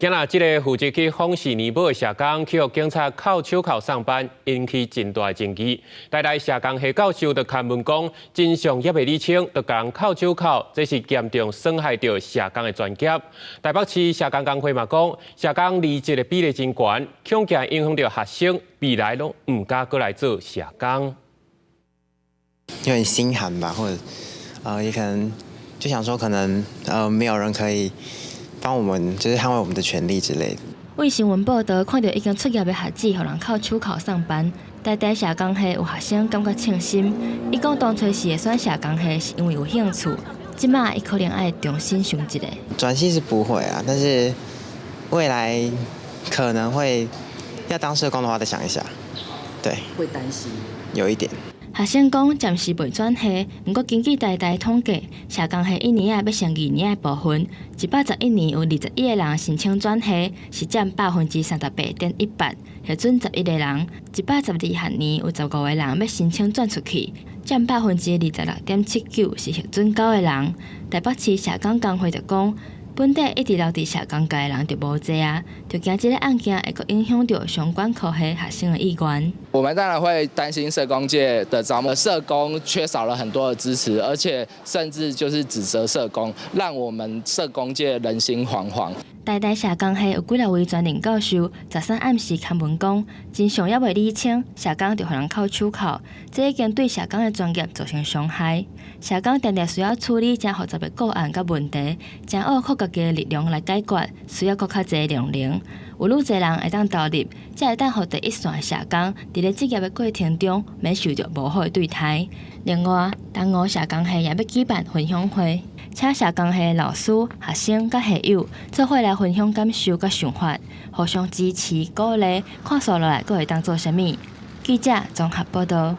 今仔這个負責去訪視年保的社工，去予警察銬手銬送辦，引起真大爭議。台大社工系教授就勘問講，真相猶未理清，就共人銬手銬，這是嚴重損害著社工的專業。台北市社工工會嘛講，社工離職的比例真懸，恐驚影響著學生未來攏毋敢閣來做社工。有點心寒吧，或者也可能就想說，可能沒有人可以幫我們，就是捍衛我們的權利之類的。為新聞報道看著已經出業的學子，予人銬手銬送辦，台大社工系有學生感覺痛心。伊講當初是會選社工系，是因為有興趣。這馬伊可能愛重新想一下。轉系是不會啊，但是未來可能會要當社工的話，再想一下。對。會擔心。有一點。學生講暫時袂轉系，毋過根據台大統計，社工系一年仔欲剩二年的部分，111年有21個人申請轉系，是佔38.18%，核准11個人。112學年有15個人欲申請轉出去，佔26.79%，是核准9個人。台北市社工工會就講，本底一直留佇社工界的人就無濟啊，就驚這个案件會閣影響著相關科系學生的意願。我們當然會擔心社工界的招募，社工缺少了很多的支持，而且甚至就是指責社工，讓我們社工界人心惶惶。台大社工系有幾若位專任教授，13暗時刊文講，真相猶未理清，社工就予人銬手銬，這已經對社工的專業造成傷害。社工定定需要處理誠複雜的個案佮問題，誠愛靠家己的力量來解決，需要閣較濟量能。有愈濟人會當投入，才會當予第一線的社工佇咧職業的過程中，免受著無好的對待。另外，東吳社工系也欲舉辦分享會，請社工系的老師、學生佮系友做伙來分享感受佮想法，互相支持鼓勵，看紲落來閣會當做啥物。記者綜合報導。